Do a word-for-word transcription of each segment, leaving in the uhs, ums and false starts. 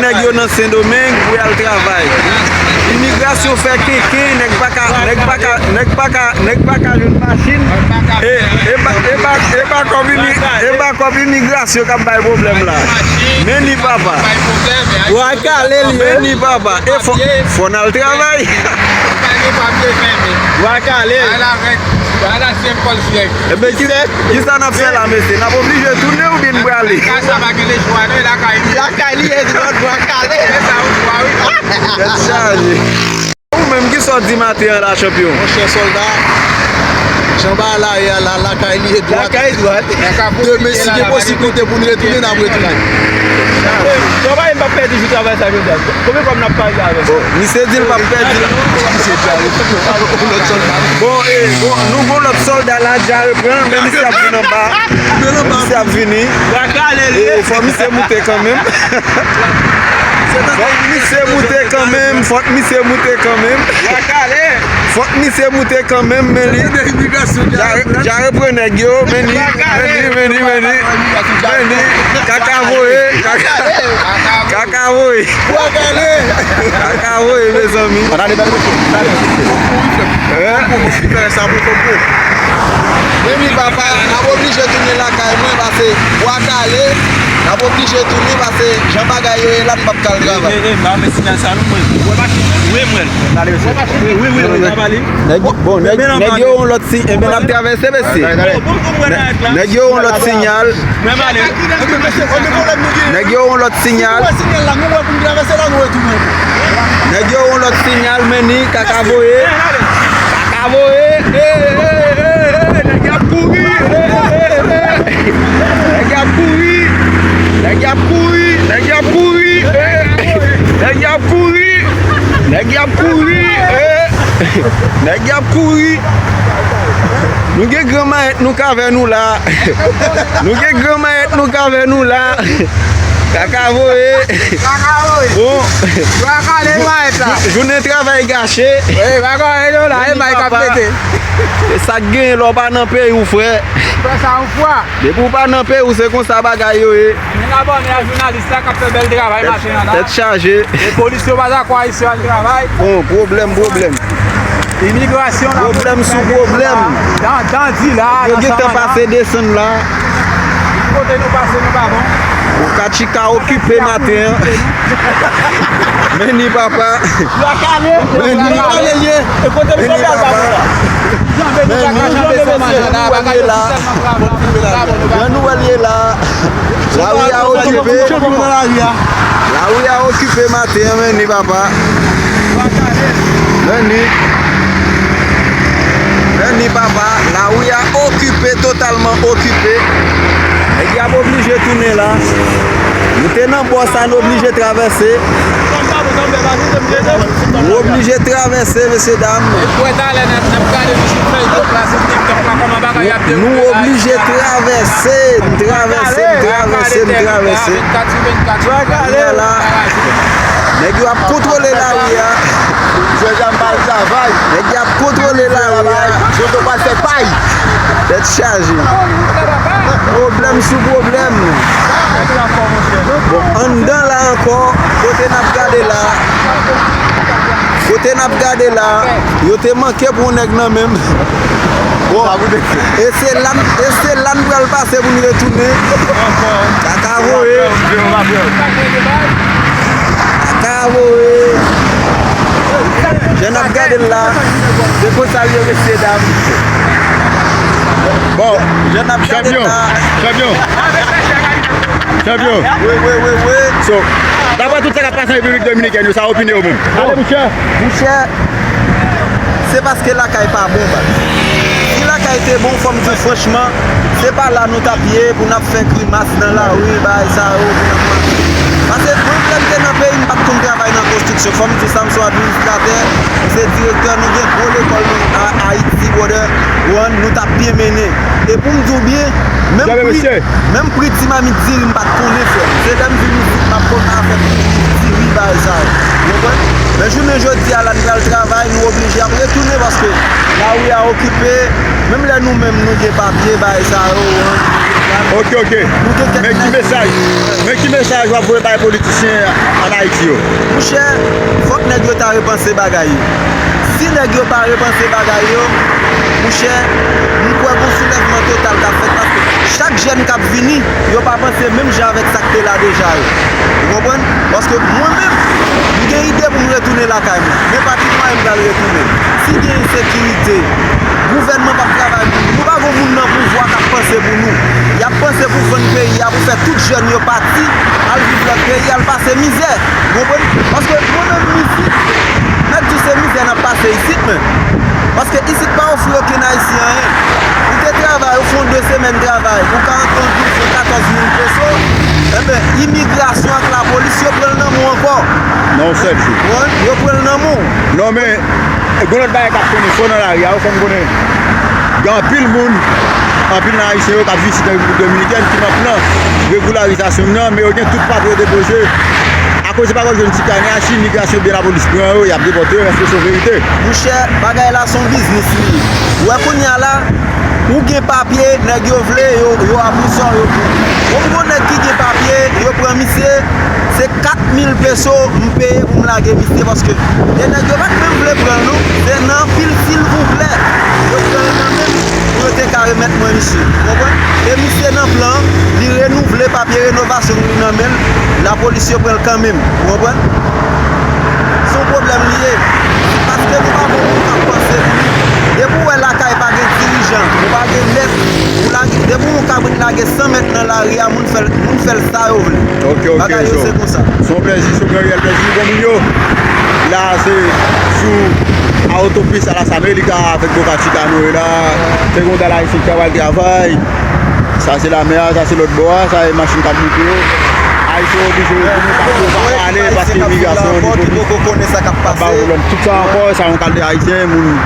Nèg yo nan Sendomeng pou y al travay. Imigrasyon fè kenken, nèg pa ka, nèg pa ka, nèg pa ka, nèg pa ka jwenn machin. E, e pa, e pa, e pa kòb imi-, e pa kòb imigrasyon k ap bay pwoblèm la. Men ni papa. Bwa kale li ye. Men ni papa. E fò, fò n al travay. Bwa kale. Ebyen, ki, kisa n ap fè la, mesye? N ap oblije tounen oubyen n prale? Lakay li ye dwat, bwa kale. Tèt chaje. Ou menm, kisa w di maten an la, chanpyon? Monchè sòlda, jan bagay la ye a la, lakay li ye dwat. Lakay dwat. Demen, si gen posiblite pou n retounen, n ap retounen. Travay m p ap pèdi jou travay sa jodi a. Konbyen kòb n ap pale avè l? Bon, misye di l p ap pèdi l. Misye di a, yon lòt sòlda. Bon, e, bon, nou gon lòt sòlda la, Dja repran, men misye ap vin anba. Misye ap vini. E, fò misye moute kanmenm. Fòk misye moute kanmenm, fòk misye moute kanmenm. Fòk misye moute kanmenm, men li. Dja, Dja repran nèg yo, men li, men li, men li, men li. Men li, kaka voye, kaka, kaka voye. Kaka voye, mezanmi. Hein? Men li, papa, n ap oblije tounen lakay mwen, pase bwa kale, n ap oblije tounen, pase jan bagay yo ye la, n p ap ka al travay. Nèg, bon, nèg, nèg yo yon lòt si, enben n ap travèse, mesye. Nèg yo yon lòt siyal. Nèg yo yon lòt siyal. Nèg yo yon lòt siyal, men ni kaka voye. Kaka voye. Nèg y ap kouri. Nèg y ap kouri. Nèg y ap kouri. Nèg y ap kouri. Nèg y ap kouri. Nèg y ap kouri. Nèg y ap kouri. Nou gen gran mayèt nou k avè nou la. Nou gen gran mayèt nou k avè nou la. Kaka voye. Bon. Jou-, jounen travay gache. E sa k genyen lè w pa nan peyi w, frè. Depi w pa nan peyi w, se konsa bagay yo ye. Ann abòne a jounalis la k ap fè bèl travay maten an la. Tèt chaje. E polis yo pa dakò Ayisyen al travay. Bon, pwoblèm, pwoblèm. Imigrasyon la. Pwoblèm sou pwoblèm. Dan, dan di la. Yo gentan pase desann la. Kote nou pase, nou pa bon. Ou ka tchika okipe maten an. Men ni papa. Men ni. Men ni papa. Men ni. Jan nou wè l ye la. Jan nou wè l ye la. Lari a okipe. Lari a okipe maten an, men ni papa. Men ni. Men ni papa. Lari a okipe, totalman okipe. Nèg y ap oblije tounen la. Nou te nan bò sa, nou oblije travèse. Nou oblije travèse, mesye dam. Nou oblije travèse, n travèse, n travèse, n travèse. Kounye a la, nèg yo ap kontwole lari a. Nèg yo ap kontwole lari a. Tèt chaje. Pwoblèm sou pwoblèm. Bon, anndan la ankò, kote n ap gade la. Kote n ap gade la, yo te manke pran nèg nan men m. Bon, e se la n, e se la n pral pase pou n retounen. Kaka voye. Kaka voye. Jan n ap gade l la, se konsa l ye, mesye dam. Bon, jan n ap gade l la. Chanpyon, chanpyon. Chanpyon. Wi, wi, wi, wi. So, daprè tout sa k ap pase an Repiblik Dominikèn yo, sa opinyon w menm? Ale, monchè. Monchè, se paske lakay pa bon, baz. Si lakay te bon, fò m di w franchman, se pa la nou t ap ye pou n ap fè grimas nan lari, bagay sa yo, pou n ap mache. Paske mwen, lè m te nan peyi, m pa t konn travay nan konstriksyon. Fò m di w sa, m se yon administratè, m se direktè, nou gen gwo lekòl nou a Ayiti, brother. Ou konprann, nou t ap byen mennen. E pou m di w byen, menm pri, menm pri ti mamit diri m pa t konnen, frè. Se lè m vin isit m ap konn afè diri, bagay sa yo. Ou konprann? Men jounen jodi a la, n pral travay, nou oblije ap retounen paske lari a okipe. Menm lè nou menm nou gen papye, bagay sa yo, an, Ok, ok. nou gen kèk Men ki nèg. Mesaj, men ki mesaj w ap voye bay politisyen ann Ayiti yo? Monchè, fòk nèg yo ta repanse bagay yo. Si nèg yo pa repanse bagay yo, monchè, m kwè gon soulèvman total k ap fèt paske chak jèn k ap vini, yo pa panse menm jan avèk sa k te la deja yo. Ou konprann? Paske mwen menm, m gen ide pou m retounen lakay mwen. Men pa ki mwayen m pral retounen. Si gen ensekirite, gouvènman p ap travay pou nou. Nou pa gon moun nan pouvwa k ap panse pou nou. Y ap panse pou vann peyi a, pou fè tout jèn yo pati, al viv lòt peyi, al pase mizè. Ou konprann? Paske mwen menm isit, mèt di se mizè n ap pase isit, men. Paske isit pa ofri okenn Ayisyen anyen. Ou te travay, ou fè yon de semèn travay, ou ka rantre yon douz ou katòz mil peso, enben, imigrasyon ak lapolis, yo pran l nan men w ankò. Nan yon sèl jou. Konprann? Yo pran l nan men w. Non, men, gon lòt bagay k ap tounen fò nan lari a, ou fè m konnen. Gen anpil moun, anpil nan Ayisyen yo k ap viv isit nan Repiblik Dominikèn ki nan plan regilarizasyonm nan, men yo gen tout papye yo depoze. Akoz yo pa ka jwenn ti kay nan Ayiti, imigrasyon oubyen lapolis pran yo, y ap depòte yo, èske se yon verite? Monchè, bagay la se yon biznis li ye. Ou wè kounye a la, ou gen papye, nèg yo vle, yo, yo ap resevwa yo pou. Bon, m gon nèg ki gen papye, yo pran misye, se kat mil peso m peye pou m lage misye, paske e nèg yo pa t menm vle pran l non, se nan pil silvouplè yo pran l nan men m pou yo te ka remèt mwen misye. Ou konprann? E misye nan plan, li renouvle papye renovasyon li nan men l, lapolis yo pran l kanmenm. Ou konprann? Se yon pwoblèm li ye. Paske nou pa gon moun k ap panse pou nou. Depi w wè lakay pa gen dirijan, ou pa gen mèt, ou lage, depi yon kabrit lage san mèt nan lari a, moun fè l, moun fè l sa yo vle. Ok, ok, Bagay yo so, se konsa. Se yon plèzi, se yon reyèl plèzi pou moun yo. La, se sou a otopis a Las Americas avèk Boca Chica nou ye la. Se yon dal ayisyen ki travay, travay. Sa se lamè a, sa se lòt bò a, sa e machin k ap moute yo. Ayisyen oblije retounen paske yo pa ka ale paske imigrasyon an depoze. Ba ou lòm. Tout sa ankò, sa yon kalite ayisyen, moun,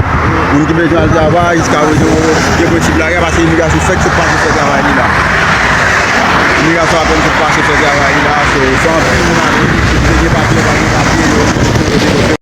moun ki bezwen al travay, jiska prezan, yo gen prensip lari a, paske imigrasyon fèk sot pase fè travay li la. Imigrasyon apèn sot pase fè travay li la, so, se anpil moun ap vini, ki gen papye, pa gen papye, yo, yo depoze.